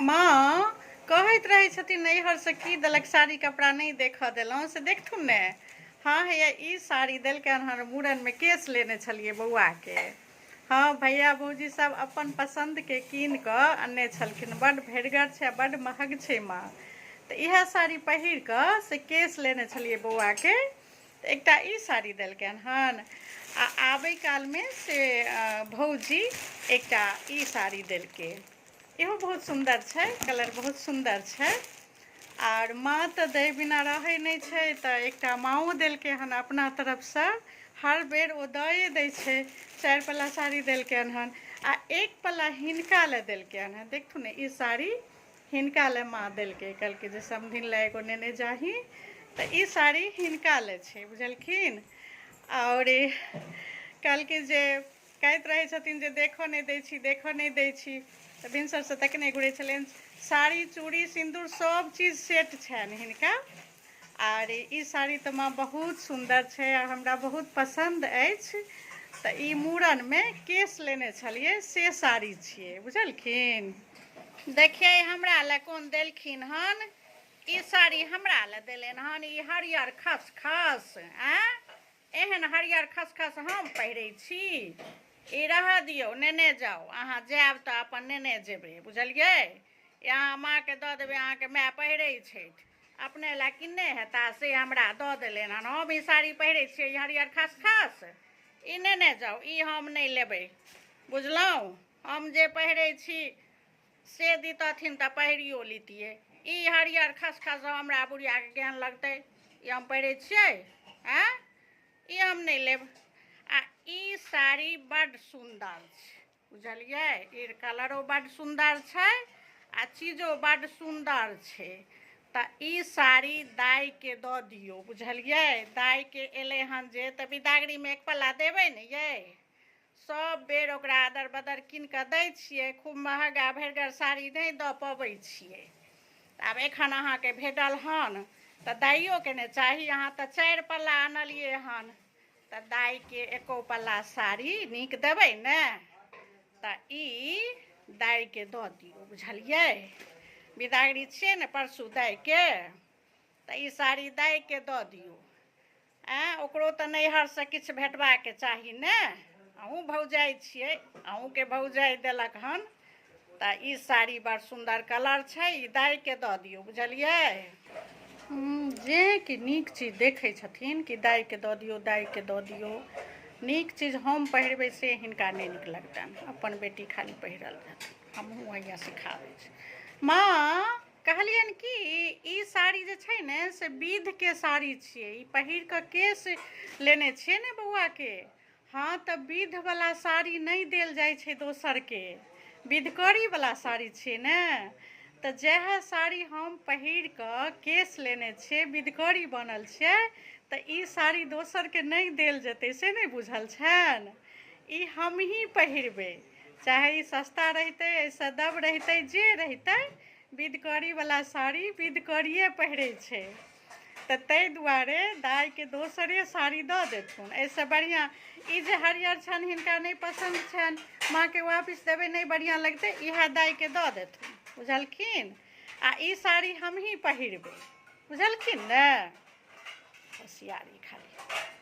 माँ कहैत रहै छथिन नैहरसँ की देलक साड़ी कपड़ा नहि देखऽ देलहुँ से देखथुन ने। हँ हैया ई साड़ी देलकनि हन, मूड़नमे केश लेने छलियै बौआके। हँ भैया भौजी सब अपन पसन्दके कीन कऽ अनने छलखिन, बड्ड भरिगर छै आ बड्ड महग छै माँ। तऽ इएह साड़ी पहिर कऽ से केश लेने छलियै बौआके। तऽ एकटा ई साड़ी देलकनि हन आ आबै कालमे से भौजी एकटा ई साड़ी देलकै। इहो बहुत सुन्दर छै, कलर बहुत सुन्दर छै। आर माँ तऽ दै बिना रहै नहि छै, तऽ एकटा माँओ देलकै हन अपना तरफसँ। हर बेर ओ दए दै छै। 4 पल्ला साड़ी देलकनि हन आ 1 पल्ला हिनका लए देलकनि हन। देखथुन ने, ई साड़ी हिनका लए माँ देलकै, कहलकै जे समधिन लए एगो नेने जाही। तऽ ई साड़ी हिनका लए छै, बुझलखिन। आओर कहलकै जे कहैत रहै छथिन जे देखऽ नहि दै छी, देखऽ नहि दै छी। तऽ भिनसरसँ तकने घुरै छलनि। साड़ी चूड़ी सिन्दूर सब चीज सेट छनि हिनका। आर ई साड़ी तऽ माँ बहुत सुन्दर छै आ हमरा बहुत पसन्द अछि। तऽ ई मूड़नमे केश लेने छलियै से साड़ी छियै, बुझलखिन। देखियै हमरा लए कोन देलखिन हन। ई साड़ी हमरा लए देलनि हन, ई हरियर खसखस। आँय, एहन हरियर खसखस हम पहिरै छी? ई रहऽ दियौ, नेने जाउ। अहाँ जायब तऽ अपन नेने जेबै, बुझलियै? ई अहाँ माँके दऽ देबै, अहाँके माय पहिरै छथि। अपने लए किन्ने हेता से हमरा दऽ देलनि हन। हम ई साड़ी पहिरै छियै, ई हरियर खसखस? ई नेने जाउ, ई हम नहि लेबै, बुझलहुँ? हम जे पहिरै छी से दितथिन तऽ पहिरियो लितियै। ई हरियर खसखस हमरा बुढ़ियाके केहन लगतै? ई हम पहिरै छियै? आँय, ई हम नहि लेब। आ ई साड़ी बड्ड सुन्दर छै, बुझलियै? ई कलरो बड्ड सुन्दर छै आ चीजो बड्ड सुन्दर छै। तऽ ई साड़ी दाइके दऽ दियौ, बुझलियै? दाइके एलै हन जे तऽ बिदागरीमे एक पल्ला देबै ने यै। सब बेर ओकरा अदर बदर कीन कऽ दै छियै, खूब महग आ भरिगर साड़ी नहि दऽ पबै छियै। आब एखन अहाँके भेटल हन तऽ दाइयोके ने चाही। अहाँ तऽ 4 पल्ला आनलियै हन, तऽ दाइके एको पल्ला साड़ी नीक देबै ने। तऽ ई दाइके दऽ दियौ, बुझलियै? बिदागरी छियै ने परसू दाइके, तऽ ई साड़ी दाइके दऽ दियौ। आँय, ओकरो तऽ नैहरसँ किछु भेटबाके चाही ने। अहूँ भौजाइ छियै, अहूँके भौजाइ देलक हन। तऽ ई साड़ी बड़ सुन्दर कलर छै, ई दाइके दऽ दियौ, बुझलियै? जे कि नीक चीज देखै छथिन कि दाइके दऽ दियौ, दाइके दऽ दियौ। नीक चीज हम पहिरबै से हिनका नहि नीक लगतनि, अपन बेटी खाली पहिरल जेतनि। हमहूँ हैया सिखाबै छी। माँ कहलियनि कि ई साड़ी जे छै ने से विधके साड़ी छियै, ई पहिर कऽ केश लेने छियै ने बौआके। हँ, तऽ विधवला साड़ी नहि देल जाइ छै दोसरके, विधकरीवला साड़ी छियै ने। तऽ जएह साड़ी हम पहिर कऽ केश लेने छियै, विधकरी बनल छियै, तऽ ई साड़ी दोसरके नहि देल जेतै, से नहि बुझल छनि? ई हमही पहिरबै, चाहे ई सस्ता रहितै, एहिसँ दब रहितै, जे रहितै। विधकरीवला साड़ी विधकरिए पहिरै छै। तऽ ताहि दुआरे दाइके दोसरे साड़ी दऽ देथुन, एहिसँ बढ़िआँ। ई जे हरियर छनि हिनका नहि पसन्द छनि, माँके वापिस देबै, नहि बढ़िआँ लगतै। इएह दाइके दऽ देथुन, बुझलखिन? आ ई साड़ी हमही पहिरबै, बुझलखिन ने? होशियारी।